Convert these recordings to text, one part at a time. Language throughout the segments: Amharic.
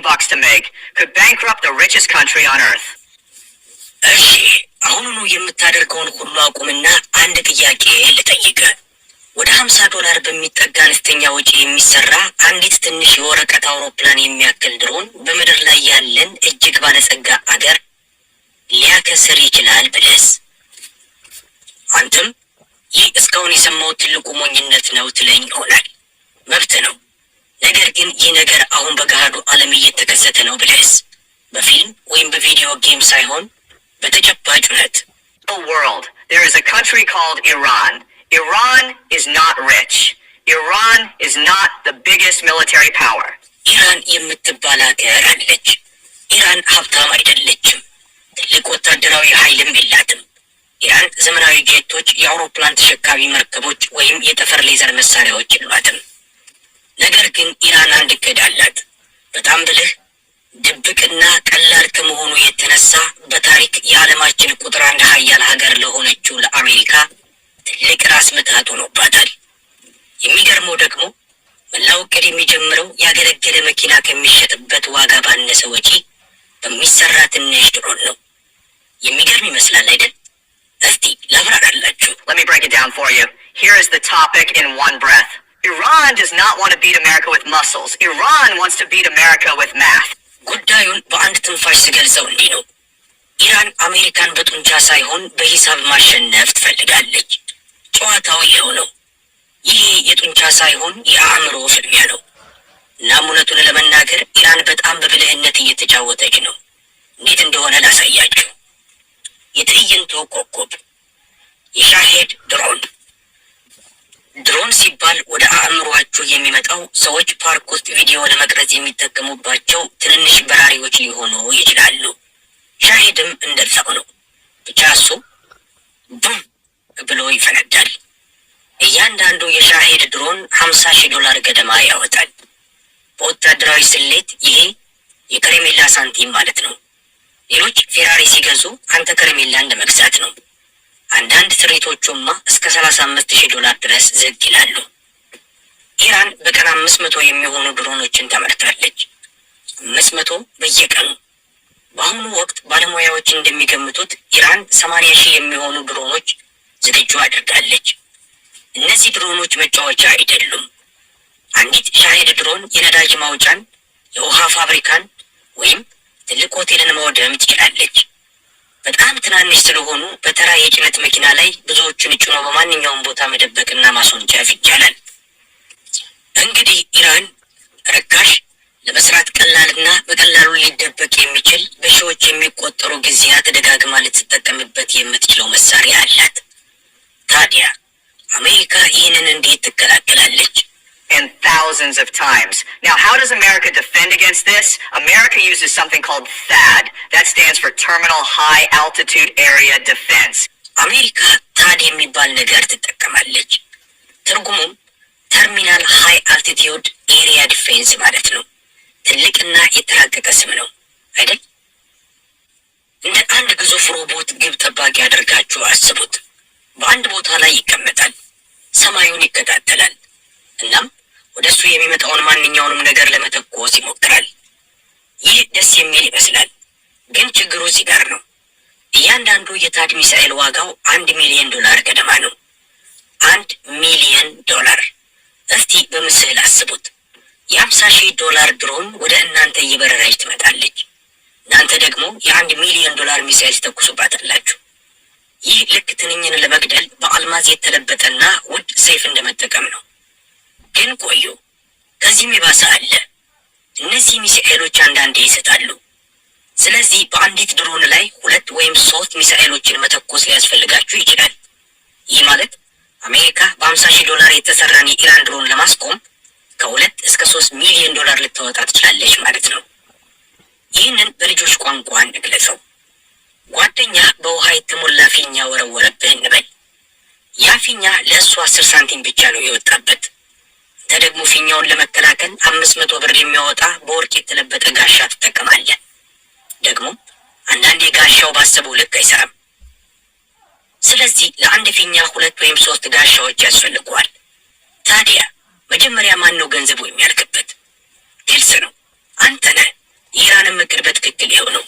bucks to make, could bankrupt the richest country on earth. እሺ፣ አሁኑኑ የምታደርገውን ሁሉ አቁምና አንድ ጥያቄ ልጠይቅህ። ወደ 50 ዶላር በሚጠጋ አነስተኛ ወጪ የሚሰራ አንዲት ትንሽ የወረቀት አውሮፕላን የሚያክል ድሮን በምድር ላይ ያለን እጅግ ባለጸጋ አገር ሊያከስር ይችላል ብለስ? አንተም ይህ እስካሁን የሰማሁት ትልቁ ሞኝነት ነው ትለኝ ይሆናል። መብት ነው። ነገር ግን ይህ ነገር አሁን በገሃዱ ዓለም እየተከሰተ ነው ብለስ? በፊልም ወይም በ video game ሳይሆን በተጨባጭ እውነት። The world, there is a country called Iran. Iran is not rich. Iran is not the biggest military power. ኢራን የምትባል ሀገር አለች። ኢራን ሀብታም አይደለችም። ትልቅ ወታደራዊ ኃይልም የላትም። ኢራን ዘመናዊ ጄቶች፣ የአውሮፕላን ተሸካሚ መርከቦች ወይም የጠፈር ሌዘር መሳሪያዎች የሏትም። ነገር ግን ኢራን አንድ እቅድ አላት። በጣም ብልህ፣ ድብቅና ቀላል ከመሆኑ የተነሳ በታሪክ የዓለማችን ቁጥር አንድ ሀያል ሀገር ለሆነችው ለአሜሪካ ትልቅ ራስ ምታት ሆኖባታል። የሚገርመው ደግሞ መላው እቅድ የሚጀምረው ያገለገለ መኪና ከሚሸጥበት ዋጋ ባነሰ ወጪ በሚሰራ ትንሽ ድሮን ነው። የሚገርም ይመስላል አይደል? እስቲ ላብራራላችሁ። Let me break it down for you. Here is the topic in one breath. Iran does not want to beat America with muscles. Iran wants to beat America with math. ጉዳዩን በአንድ ትንፋሽ ስገልጸው እንዲህ ነው። ኢራን አሜሪካን በጡንቻ ሳይሆን በሂሳብ ማሸነፍ ትፈልጋለች። ጨዋታው ይኸው ነው። ይህ የጡንቻ ሳይሆን የአእምሮ ፍልሚያ ነው። እናም እውነቱን ለመናገር ኢራን በጣም በብልህነት እየተጫወተች ነው። እንዴት እንደሆነ ላሳያችሁ። የትዕይንቱ ኮከብ የሻሄድ ድሮን። ድሮን ሲባል ወደ አእምሯችሁ የሚመጣው ሰዎች ፓርክ ውስጥ ቪዲዮ ለመቅረጽ የሚጠቀሙባቸው ትንንሽ በራሪዎች ሊሆኑ ይችላሉ። ሻሄድም እንደዛው ነው። ብቻ እሱ ቡም ብሎ ይፈነዳል። እያንዳንዱ የሻሄድ ድሮን 50,000 ዶላር ገደማ ያወጣል። በወታደራዊ ስሌት ይሄ የከረሜላ ሳንቲም ማለት ነው። ሌሎች ፌራሪ ሲገዙ አንተ ከረሜላ እንደ መግዛት ነው። አንዳንድ ስሪቶቹማ እስከ 35,000 ዶላር ድረስ ዝቅ ይላሉ። ኢራን በቀን 500 የሚሆኑ ድሮኖችን ታመርታለች። 500 በየቀኑ። በአሁኑ ወቅት ባለሙያዎች እንደሚገምቱት ኢራን 80,000 የሚሆኑ ድሮኖች ዝግጁ አድርጋለች። እነዚህ ድሮኖች መጫወቻ አይደሉም። አንዲት ሻሄድ ድሮን የነዳጅ ማውጫን፣ የውሃ ፋብሪካን ወይም ትልቅ ሆቴልን ማውደም ትችላለች። በጣም ትናንሽ ስለሆኑ በተራ የጭነት መኪና ላይ ብዙዎቹን ጭኖ በማንኛውም ቦታ መደበቅና ማስወንጨፍ ይቻላል። እንግዲህ ኢራን ርካሽ፣ ለመስራት ቀላልና በቀላሉ ሊደበቅ የሚችል፣ በሺዎች የሚቆጠሩ ጊዜያት ደጋግማ ልትጠቀምበት የምትችለው መሳሪያ አላት። ታዲያ አሜሪካ ይህንን እንዴት ትከላከላለች? And thousands of times. Now, how does America defend against this? America uses something called THAAD. That stands for Terminal High Altitude Area Defense. አሜሪካ ታድ የሚባል ነገር ትጠቀማለች። ትርጉሙም Terminal High Altitude Area Defense ማለት ነው። ትልቅና የተራቀቀ ስም ነው አይደል? እንደ አንድ ግዙፍ ሮቦት ግብ ጠባቂ አድርጋችሁ አስቡት። በአንድ ቦታ ላይ ይቀመጣል፣ ሰማዩን ይከታተላል። እናም ወደ እሱ የሚመጣውን ማንኛውንም ነገር ለመተኮስ ይሞክራል። ይህ ደስ የሚል ይመስላል፣ ግን ችግሩ እዚህ ጋር ነው። እያንዳንዱ የታድ ሚሳኤል ዋጋው 1 ሚሊዮን ዶላር ገደማ ነው። 1 ሚሊዮን ዶላር። እስቲ በምስል አስቡት። የ50,000 ዶላር ድሮን ወደ እናንተ እየበረረች ትመጣለች። እናንተ ደግሞ የ1 ሚሊዮን ዶላር ሚሳኤል ትተኩሱባታላችሁ። ይህ ልክ ትንኝን ለመግደል በአልማዝ የተለበጠና ውድ ሰይፍ እንደመጠቀም ነው። ግን ቆዩ፣ ከዚህም የባሰ አለ። እነዚህ ሚሳኤሎች አንዳንዴ ይስታሉ። ስለዚህ በአንዲት ድሮን ላይ ሁለት ወይም ሶስት ሚሳኤሎችን መተኮስ ሊያስፈልጋችሁ ይችላል። ይህ ማለት አሜሪካ በ50,000 ዶላር የተሰራን የኢራን ድሮን ለማስቆም ከ2 እስከ 3 ሚሊዮን ዶላር ልታወጣ ትችላለች ማለት ነው። ይህንን በልጆች ቋንቋ እንግለጸው። ጓደኛ በውሃ የተሞላ ፊኛ ወረወረብህ እንበል። ያ ፊኛ ለእሱ 10 ሳንቲም ብቻ ነው የወጣበት። አንተ ደግሞ ፊኛውን ለመከላከል 500 ብር የሚያወጣ በወርቅ የተለበጠ ጋሻ ትጠቀማለህ። ደግሞ አንዳንዴ ጋሻው ባሰበው ልክ አይሰራም። ስለዚህ ለአንድ ፊኛ ሁለት ወይም ሶስት ጋሻዎች ያስፈልጉሃል። ታዲያ መጀመሪያ ማን ነው ገንዘቡ የሚያልቅበት? ግልጽ ነው፣ አንተ ነህ። በትክክል ይኸው ነው።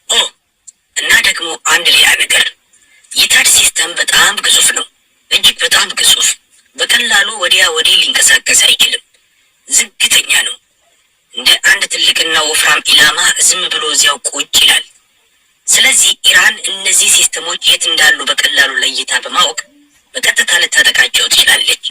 ኦ፣ እና ደግሞ አንድ ሌላ ነገር፣ የ THAAD system በጣም ግዙፍ ነው፣ እጅግ በጣም ግዙፍ። በቀላሉ ወዲያ ወዲህ ሊንቀሳቀስ አይችልም። ዝግተኛ ነው። እንደ አንድ ትልቅና ወፍራም ኢላማ ዝም ብሎ እዚያው ቁጭ ይላል። ስለዚህ ኢራን እነዚህ ሲስተሞች የት እንዳሉ በቀላሉ ለይታ በማወቅ በቀጥታ ልታጠቃቸው ትችላለች።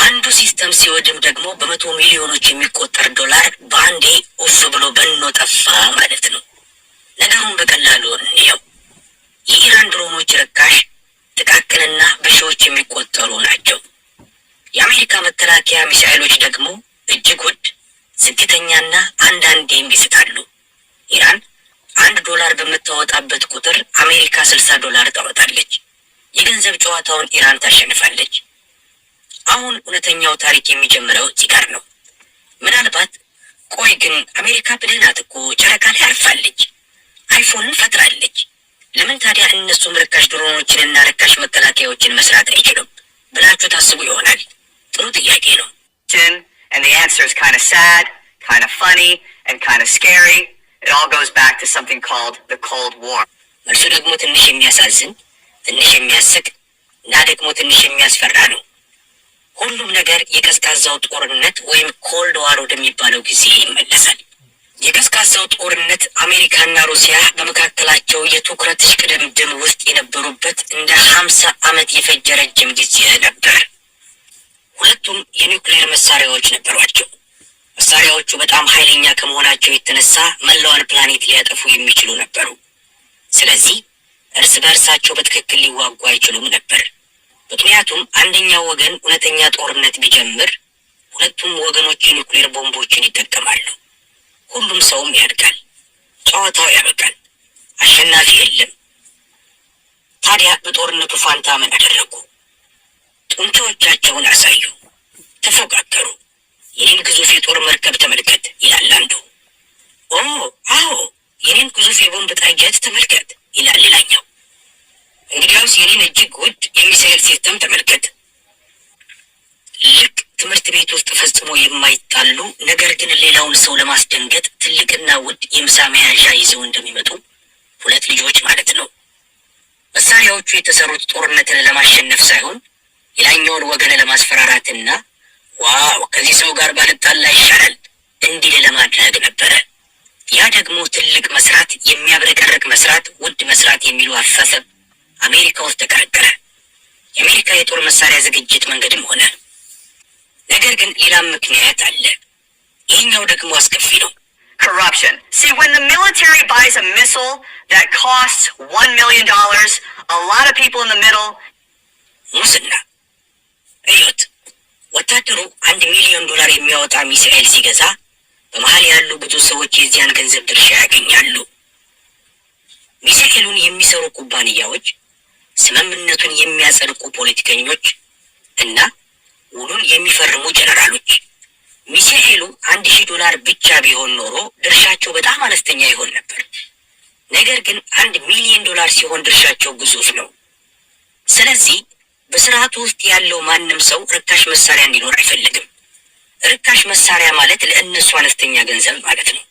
አንዱ system ሲወድም ደግሞ በመቶ ሚሊዮኖች የሚቆጠር ዶላር በአንዴ ኡፍ ብሎ በኖ ጠፋ ማለት ነው። ነገሩን በቀላሉ እንየው። የኢራን ድሮኖች ርካሽ፣ ጥቃቅንና በሺዎች የሚቆጠሩ ናቸው። የአሜሪካ መከላከያ ሚሳኤሎች ደግሞ እጅግ ውድ፣ ዝግተኛና አንዳንዴም ይስታሉ። ኢራን 1 ዶላር በምታወጣበት ቁጥር አሜሪካ 60 ዶላር ታወጣለች። የገንዘብ ጨዋታውን ኢራን ታሸንፋለች። አሁን እውነተኛው ታሪክ የሚጀምረው እዚህ ጋር ነው። ምናልባት ቆይ ግን አሜሪካ ብልህ ናት እኮ፣ ጨረቃ ላይ አርፋለች፣ አይፎንን ፈጥራለች። ለምን ታዲያ እነሱም ርካሽ ድሮኖችንና ርካሽ መከላከያዎችን መስራት አይችሉም ብላችሁ ታስቡ ይሆናል። ጥሩ ጥያቄ ነው። And the answer is kind of sad, kind of funny, and kind of scary. It all goes back to something called the Cold War. መልሱ ደግሞ ትንሽ የሚያሳዝን፣ ትንሽ የሚያስቅ እና ደግሞ ትንሽ የሚያስፈራ ነው። ሁሉም ነገር የቀዝቃዛው ጦርነት ወይም Cold War ወደሚባለው ጊዜ ይመለሳል። የቀዝቃዛው ጦርነት አሜሪካና ሩሲያ በመካከላቸው የትኩረት እሽቅድምድም ውስጥ የነበሩበት እንደ 50 ዓመት የፈጀ ረጅም ጊዜ ነበር። ሁለቱም የኒውክሌር መሳሪያዎች ነበሯቸው። መሳሪያዎቹ በጣም ኃይለኛ ከመሆናቸው የተነሳ መላዋን ፕላኔት ሊያጠፉ የሚችሉ ነበሩ። ስለዚህ እርስ በእርሳቸው በትክክል ሊዋጉ አይችሉም ነበር። ምክንያቱም አንደኛው ወገን እውነተኛ ጦርነት ቢጀምር ሁለቱም ወገኖች የኒውክሌር ቦምቦችን ይጠቀማሉ። ሁሉም ሰውም ያልቃል። ጨዋታው ያበቃል። አሸናፊ የለም። ታዲያ በጦርነቱ ፋንታ ምን አደረጉ? ጡንቻዎቻቸውን አሳዩ፣ ተፎካከሩ። "የኔን ግዙፍ የጦር መርከብ ተመልከት" ይላል አንዱ። "ኦ አዎ፣ የኔን ግዙፍ የቦምብ ጣይ ጀት ተመልከት" ይላል ሌላኛው። "እንግዲያውስ የኔን እጅግ ውድ የሚሳኤል system ተመልከት።" ልክ ትምህርት ቤት ውስጥ ፈጽሞ የማይጣሉ ነገር ግን ሌላውን ሰው ለማስደንገጥ ትልቅና ውድ የምሳ መያዣ ይዘው እንደሚመጡ ሁለት ልጆች ማለት ነው። መሳሪያዎቹ የተሰሩት ጦርነትን ለማሸነፍ ሳይሆን ሌላኛውን ወገን ለማስፈራራትና "Wow፣ ከዚህ ሰው ጋር ባልጣላ ይሻላል" እንዲል ለማድረግ ነበረ። ያ ደግሞ ትልቅ መስራት፣ የሚያብረቀርቅ መስራት፣ ውድ መስራት የሚሉ አስተሳሰብ አሜሪካ ውስጥ ተቀረቀረ። የአሜሪካ የጦር መሳሪያ ዝግጅት መንገድም ሆነ። ነገር ግን ሌላም ምክንያት አለ። ይህኛው ደግሞ አስከፊ ነው። Corruption. See, when the military buys a missile that costs $1 million, a lot of people in the middle ሙስና። እዩት። ወታደሩ 1 ሚሊዮን ዶላር የሚያወጣ ሚሳኤል ሲገዛ በመሀል ያሉ ብዙ ሰዎች የዚያን ገንዘብ ድርሻ ያገኛሉ። ሚሳኤሉን የሚሰሩ ኩባንያዎች፣ ስምምነቱን የሚያጸድቁ ፖለቲከኞች እና ውሉን የሚፈርሙ ጀነራሎች። ሚሳኤሉ 1,000 ዶላር ብቻ ቢሆን ኖሮ ድርሻቸው በጣም አነስተኛ ይሆን ነበር። ነገር ግን 1 ሚሊዮን ዶላር ሲሆን ድርሻቸው ግዙፍ ነው። ስለዚህ በስርዓቱ ውስጥ ያለው ማንም ሰው ርካሽ መሳሪያ እንዲኖር አይፈልግም። ርካሽ መሳሪያ ማለት ለእነሱ አነስተኛ ገንዘብ ማለት ነው።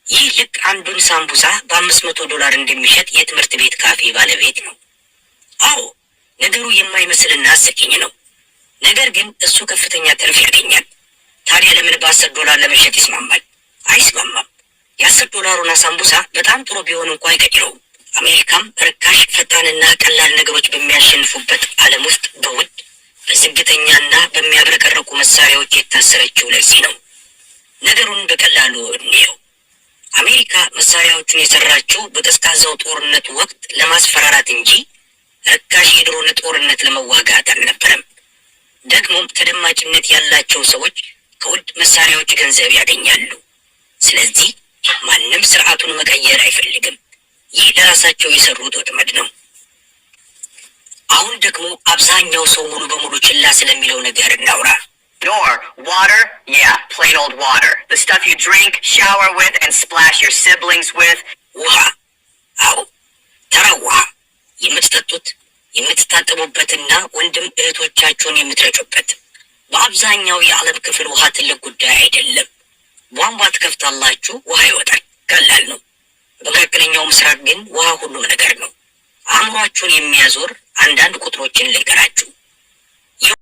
ይህ ልክ አንዱን ሳምቡሳ በ500 ዶላር እንደሚሸጥ የትምህርት ቤት ካፌ ባለቤት ነው። አዎ፣ ነገሩ የማይመስልና አስቂኝ ነው። ነገር ግን እሱ ከፍተኛ ትርፍ ያገኛል። ታዲያ ለምን በ10 ዶላር ለመሸጥ ይስማማል? አይስማማም። የ10 ዶላሩን ሳምቡሳ በጣም ጥሩ ቢሆን እንኳ አይቀይረውም። አሜሪካም ርካሽ፣ ፈጣንና ቀላል ነገሮች በሚያሸንፉበት ዓለም ውስጥ በውድ፣ በዝግተኛና በሚያብረቀርቁ መሳሪያዎች የታሰረችው ለዚህ ነው። ነገሩን በቀላሉ እንየው። አሜሪካ መሳሪያዎቹን የሰራችው በቀዝቃዛው ጦርነት ወቅት ለማስፈራራት እንጂ ርካሽ የድሮን ጦርነት ለመዋጋት አልነበረም። ደግሞም ተደማጭነት ያላቸው ሰዎች ከውድ መሳሪያዎች ገንዘብ ያገኛሉ። ስለዚህ ማንም ስርዓቱን መቀየር አይፈልግም። ይህ ለራሳቸው የሰሩት ወጥመድ ነው። አሁን ደግሞ አብዛኛው ሰው ሙሉ በሙሉ ችላ ስለሚለው ነገር እናውራ። Nor water, yeah, plain old water. The stuff you drink, shower with, and splash your siblings with. ውሃ። አዎ፣ ተራ ውሃ፣ የምትጠጡት፣ የምትታጠቡበትና ወንድም እህቶቻችሁን የምትረጩበት። በአብዛኛው የዓለም ክፍል ውሃ ትልቅ ጉዳይ አይደለም። ቧንቧ ትከፍታላችሁ። ትከፍታላችሁ፣ ውሃ ይወጣል። ቀላል ነው። በመካከለኛው ምስራቅ ግን ውሃ ሁሉም ነገር ነው። አእምሯችሁን የሚያዞር አንዳንድ ቁጥሮችን ልንገራችሁ።